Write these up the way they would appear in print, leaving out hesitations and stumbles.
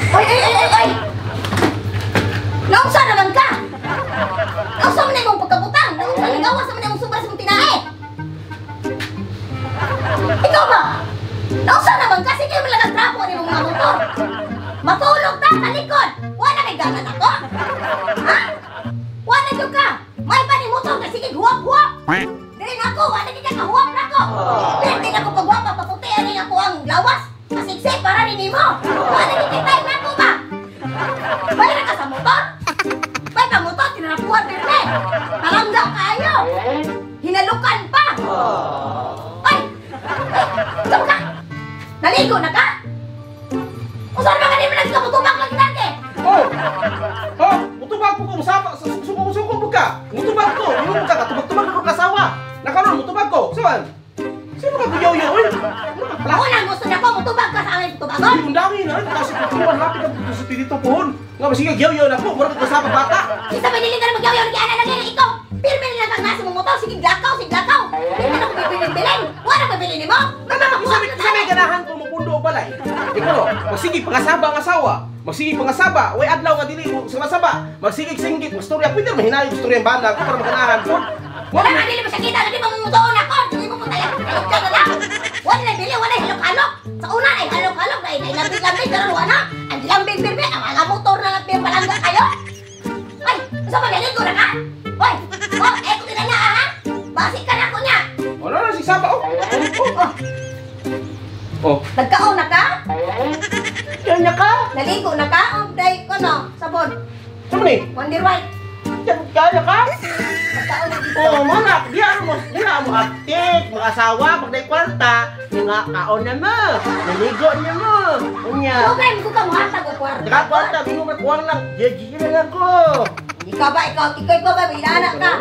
Ay, ay, ay, ay, ay! Naunsa naman ka? Naunsa man na imong pagkabutang? Naunsa nagawa sa man imong sobra sa imong tinae? Ikaw ba? Naunsa naman ka? Sige man lang ang trapo ni imong mga motor. Matulog ta sa likod! Wala kay gangan ako? Ha? Wala gyud ka! May pa ni motor ka sige huwap-huwap! Dili na ako! Wala gyud ka kahuwap na ako! Dili na ako pagwapa, paputi ani ako ang lawas! Kasigsi para ni nimo! Wala gyud kay time nako ba? Bayra ka sa motor? May pa motor, tinarapuhan pirme! Talangga kaayo! Hinalukan pa! Ay! Ay! Saan ka? Naligo na ka? Usan ba ka ni mo nagkamutubak lagi dati? Oh! Oh! Mutubag ko kung sapa, suko-suko mo ka! Mutubag ko! Yung ka, katubag-tubag na ko kasawa! Nakaroon, mutubag ko! Saan? Sino ka kuyaw-yaw? Uy! Ako nang gusto na ko, mutubag ka sa akin tubagon! Hindi, undangin na! Kasi kukuhan, lapit ka dito sa dito pohon! Nga, masige, yaw-yaw na ko! Mura ka kasama bata! Isa ba nilin ka na magyaw-yaw na kaya na ikaw! Pirme nila kang nasa mong motor! Sige, lakaw! Sige, lakaw! Pirme na ko bibilin-bilin! Wala bibilin mo! Isa may ganahan ko mupundo o balay. Ikaw no, magsige pangasaba ang asawa. Magsige pangasaba, way adlaw nga dili mo sumasaba. Magsige singgit, mastorya pwede mahinayog istorya ang banda ko para maganahan po. Wala nga dili mo siya kita, dili mo mumutuon ako. Dili mo putayan, halok ka na lang. Wala na bili, wala halok-halok. Sa una ay halok-halok, ay lambing-lambing, pero wala. Ang lambing pirme, ang mga motor na lang palangga kayo. Ay, sa magaligo na ka? Hoy, oh, eh kung tinanya ha? Basi ka na ko niya. Wala na si Saba, oh. Oh, ah. Oh. Nagkaon na ka? Kanya ka? Naligo na ka? O, day, ano, sabon. Sabon eh? Wonder White. Kanya ka? Nagkaon na dito. Oh, manak, diya mo, diya mo atik, mga asawa, pag kwarta, nga kaon na mo, naligo na mo. Unya. Okay, mo ka muhatag og kwarta. Naka kwarta, bingo man kuwang lang. Jeji na lang ko. Ikaw ba, ikaw ba, inana ka?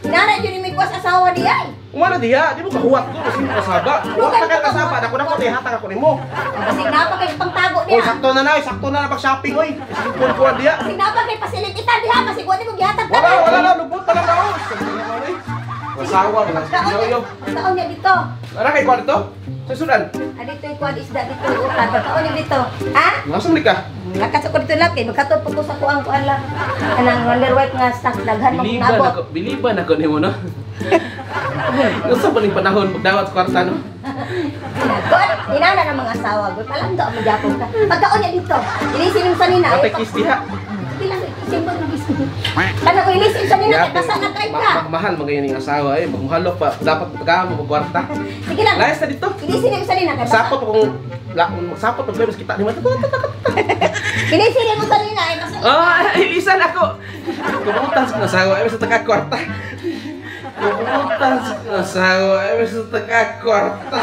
Inana yun yung may kuwas asawa di ay. Umana diha, di mo kahuwat ko kasi mo kasaba. Huwag ka kasaba, dako na ko hatag ako nimo. Basig na pa kay pangtago diha. Oh, sakto na na pag shopping oy. Sipon ko diha. Basig na pa kay pasilitan diha, basig wala mo gihatag. Wala, wala na lubot pa lang daw. Asawa lang yo. Pagkaon niya dito. Ara kay kuan dito? Sa sudan. Ah, dito yung kuan isda dito utan. Pagkaon niya dito. Ha? Nasa man ka? Lakas ako dito lang kay magkatod po ko sa kuang kuan lang. Anang Wonder White nga stock daghan mo nabot. Biliban ako nimo no. Gusto pa ning panahon magdawat sa kwarta no. God, inana ng mga asawa gud. Palangga mo gyapon ka. Pagkaon niya dito. Ilisin mo sa nina. Atay kiss diha. Sige lang, isimbag ng kiss. Kana ko ilisin sa nina kay basa na kay ka. Mahal man kayo ning asawa eh. Magmahalok pa dapat pagka mo magkwarta. Sige lang. Layas na dito. Ilisin mo sa nina kay basa. Sapot kung sapot pag mas kita ni mata. Ilisin mo sa nina ay basa. Oh, ilisan ako. Kumutan sa asawa ay basta taka kwarta. Kumutan sa asawa ay basta taka kwarta.